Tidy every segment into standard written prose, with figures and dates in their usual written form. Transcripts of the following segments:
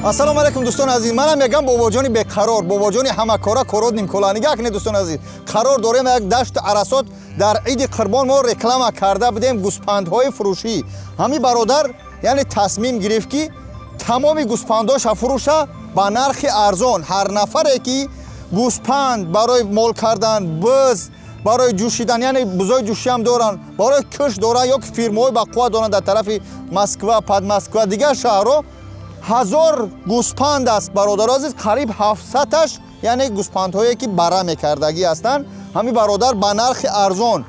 Ассалому алайкум, дӯстони азиз. Манам мегам бобоҷони беқарор, бобоҷони ҳамакора, корот нимкола. Нигаҳ кунед, дӯстони азиз, қарор дорем як дашти Арасот. Дар Иди Қурбон мо реклама карда будем гӯспандҳои фурӯшӣ. Ҳамин бародар, яъне, тасмим гирифт, ки тамоми гӯспандҳоша фурӯша ба нархи арзон. Ҳар нафаре ки гӯспанд барои мол кардан, биз барои ҷӯшидан, яъне бузои ҷӯшиам доранд, барои кишт доранд ё ки фирмаҳои бақувват доранд дар тарафи Москва, Подмосква, дигар шаҳрҳо, 1000 гӯспанд аст, бародаро азиз, қариб 700-аш, яъне гӯспандҳое ки бара мекардагӣ ҳастанд. Ҳамин бародар ба нархи арзон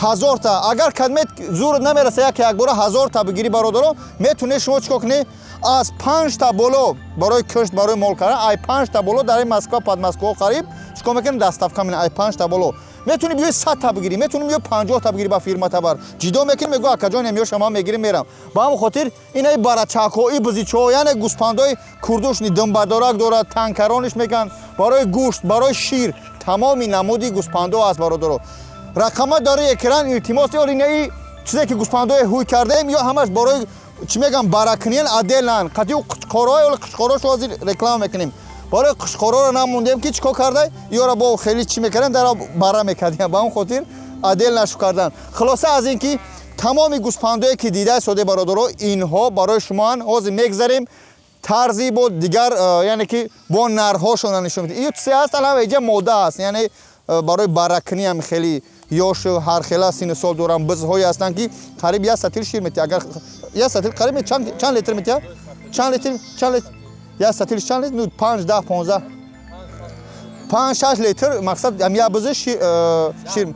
1000-та. Агар кадмет зур намераса, як якбора 1000-та бигирӣ, бародаро, метавонед шумо чикор кунед? Аз панҷта боло барои кишт, барои мол кардан, ай панҷта боло дар ин Москва, Подмосква қариб чикор мекунем? Доставка мекунем. Ай панҷта боло метавонӣ биёи 100-та бигирӣ, метавонӣ биёи 50-та бигирӣ, ба фирма табар ҷидо мекунӣ. Мегӯ: «Акаҷон, эмёша ман мегирим, мерам». Ба ҳамон хотир инаи барачакҳо, и бизичҳо, яъне гӯспандҳои курдушни, думбадорак дорад, танкарониш мекунанд, барои гӯшт, барои шир, тамоми намуди гӯспандҳо аст, бародаро. Рақама дори экран. Илтимос, ё инаи чизе ки гӯспандҳои ҳуй кардаем, ё ҳамаш барои чӣ мегӯям, баракуниян, отдельно н қатиу қучқорҳои. Оли қучқорҳошо ҳозир реклама мекунем. Барои қушқороро намондем, ки чӣ кор карда, ёра бо хеле чӣ мекардем, дара бара мекардем, ба он хотир отдельно шу кардан. Хулоса аз ин ки тамоми гӯспандое ки дида соде, бародаро, инҳо барои шумоанд. Ҳозир мегзарем тарзи бо дигар, яъне ки бо нархҳошона нишон медиҳем. Ин чизе ҳаст, ала иҷа мода аст, яъне барои баракунӣ ҳам хеле ёшу ҳархела сину сол доранд. Бизҳое ҳастанд, ки қариб як сатил шир метиҳад. Агар як сатил қариб чанд литр метиҳад? Чанд литр? Чанд литр? Як сатил чанд литр? Ну, 5, 10, 15, 5, 6 литр. Мақсад, як бизи шир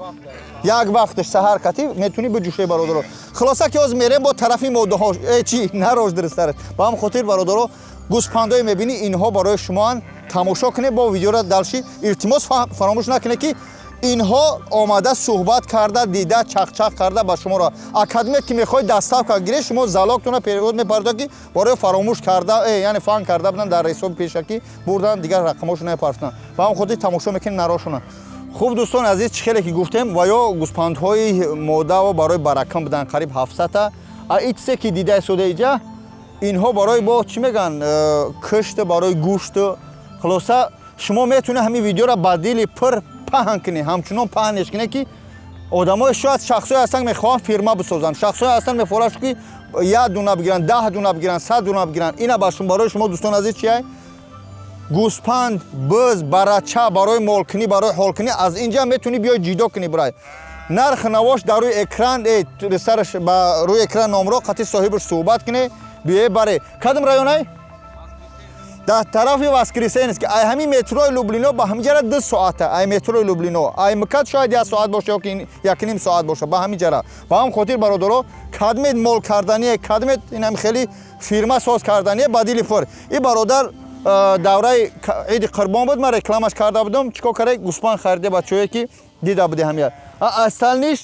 як вақташ саҳар кати метавонӣ биҷӯшӣ, бародаро. Хулоса ки ҳозир мерем бо тарафи модаҳо, чи нарош дурустараш. Ба ҳам хотир, бародаро, гӯспандое мебинӣ, инҳо барои шумоанд. Тамошо кунед бо видеора дальше. Илтимос, фаромӯш накунед, ки инҳо омада, суҳбат карда, дида, чақчақ карда ба шуморо. Академия ки мехоҳед доставка гиред, шумо залогтона перевод мепардозед, ки барои фаромӯш карда, яъне фан карда будан, дар ҳисоби пешакӣ бурдан, дигар рақамҳошо намепартонанд. Ба ҳам хотир тамошо мекунед нарошона. Хуб, дӯстони азиз, чӣ хеле ки гуфтем, ва ё гӯспандҳои модаву барои баракан будан, қариб 700-та. А ин чизе ки дида истода иҷа, инҳо барои бо чӣ мегӯянд, кишт, барои гӯшт. Хулоса, шумо метавонед ҳамин видеоро ба дили пур паҳн кунед, ҳамчунон паҳнеш кунед, ки одамои, шояд шахсое ҳастанд, мехоҳанд фирма бисозанд, шахсое ҳастанд, мефораш ки як дуна бигиранд, 10 дуна бигиранд, 100 дуна бигиранд. Ина барои шумо, дӯстони азиз, чия? Гӯспанд, биз, барача барои молкунӣ, барои ҳолкунӣ. Аз инҷа метавонӣ биёй ҷидо кунӣ, бирай. Нархи навош дар рӯи экран, сараш ба рӯи экран номро, қати соҳибаш суҳбат кунӣ, биёе баре. Кадом районай? Дар тарафи Воскресенский. Ай ҳамин метрои Люблино ба ҳамин ҷара 2 соата. Ай метрои Люблино, ай МКАД шояд як соат боша ёки якним соат боша ба ҳамин ҷара. Ба ҳам хотир, бародаро, кадмет мол кардание, кадмет инам хеле фирма соз кардание, ба дили пур. И бародар давраи Иди Қурбон буд, ман рекламаш карда будам. Чӣ кор карда? Гӯспанд хариде, бачаҳое ки дида буди ҳамия. Остальный ш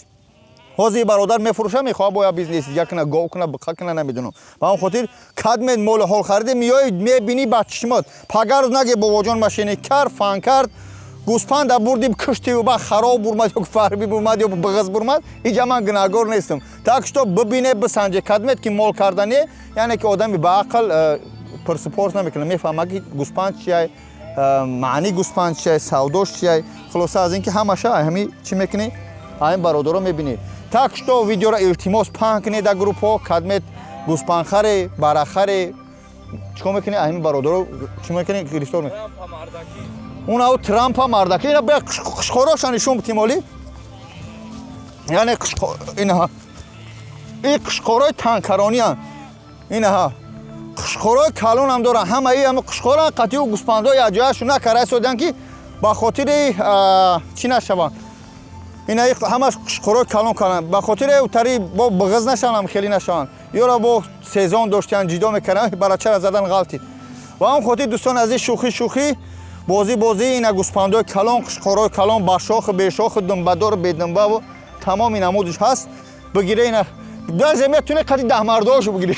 ҳозир бародар мефурӯша, мехоҳад бояд бизнес дига куна, гов куна, буқа куна, намедонам. Ба ҳам хотир кадмет моли ҳол хариде, миёи, мебинӣ ба чишмот. Пагар рӯз наге: «Бобоҷон, машини кар фан кард, гӯспанда бурдим, киштиву ба хароб бурмад ё фарби бурмад ё бағаз бурмад, иҷа ман гунаҳгор нестам». Так что бибине, бисанҷе. Кадмет ки мол кардане, яъне ки одами баақл пурсупорс намекунад, мефаҳмад, ки гӯспанд чиай, маъни гӯспанд чиай, савдош чиай. Хулоса аз ин ки ҳамаша ҳами чӣ мекунӣ, ҳамин бародаро мебинӣ. Так что видеоро, илтимос, паҳн кунед дар группҳо. Кадмет гӯспандхаре, барахаре, чӣ кор мекунӣ, ҳамин бародаро чӣ мекунӣ, гирифтор мекунӣ. Унау Трампа мардаки, ина бия, қушқороша нишон битим оли. Яъне инаҳа, ин қушқорои танкарониян. Инаҳа, қушқорои калонам доранд. Ҳамаи ҳама қушқоран қатиу гӯспандҳо якҷояшу накара истодиан, ки ба хотири чӣ нашаванд. Ина ҳамаш қушқорои калон калон, ба хотири тари бо бағыз нашаванд, хеле нашаванд. Ёро бо сезон доштиян, ҷидо мекарданд, барачара задан, ғалтид. Ба ҳам хотир, дӯстони азиз, шӯхӣ шӯхӣ, бозӣ бозӣ. Ина гӯспандҳои калон, қушқорои калон, ба шоху бешоху, думбадору бедумбаву тамоми намудиш ҳаст. Бигире ина, даже метавонӣ қади даҳмардошу бигирӣ,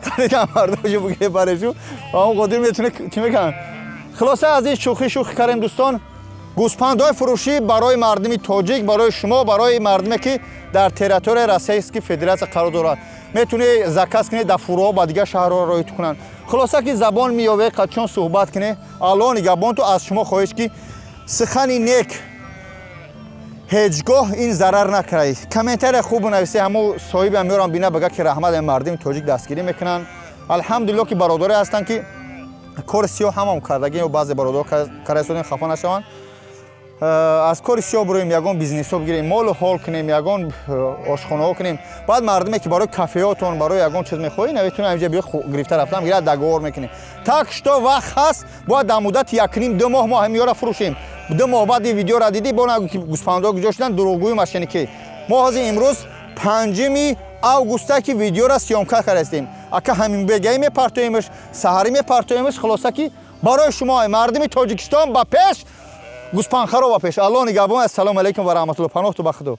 қади даҳмардошу бигирӣ барешу. Ба ҳам хотир метавонӣ чӣ мекунанд. Хулоса аз ин шӯхӣ шӯхӣ кардем, дӯстон. Гӯспандҳои фурӯшӣ барои мардуми тоҷик, барои шумо, барои мардуме ки дар территорияи Российской Федерация қарор дорад. Метавонӣ заказ кунӣ, дар фураҳо ба дигар шаҳрҳо роҳит кунанд. Хулоса, ки забон меёве, қадчон суҳбат кунӣ. Аллоҳ нигаҳбон ту. Аз шумо хоҳиш, ки сухани нек ҳеҷ гоҳ ин зарар накард. Комментария хуб нависе, ҳамун соҳибам меорам, бина, бага, ки раҳмат, мардими тоҷик дастгирӣ мекунанд. Алҳамдулилло, ки бародаре ҳастанд, ки кори сиёҳ ҳамам кардагӣ. Баъзе бародар карасодем, хафа нашаванд. Аз кори сиёҳ бироем, ягон бизнесҳо бигирем, молу ҳол кунем, ягон ошхонаҳо кунем. Баъд мардуме, ки барои кафеҳотон, барои ягон чиз мехоҳӣ, наветуна инҷа биё, гирифта рафтам, гирад, договор мекунем. Так что вақт ҳаст, бояд дар муддати 1,5-2 моҳ мо ҳамиёра фурӯшем. 2 моҳ баъд ин видеора дидӣ, бо нагӯ, ки гӯспандҳо куҷо шуданд, дурӯғгӯи мошенникӣ. Мо ҳозир имрӯз 5-уми августа, ки видеора съёмка кардастем, ака, ҳамин бегаӣ мепартоемш, саҳарӣ мепартоемш. Хулоса, ки барои шумо, мардуми Тоҷикистон, ба пеш, гӯспандхаро ба пеш. Аллоҳ нигаҳбон. Ассалому алайкум ва раҳматулло. Паноҳту ба Худо.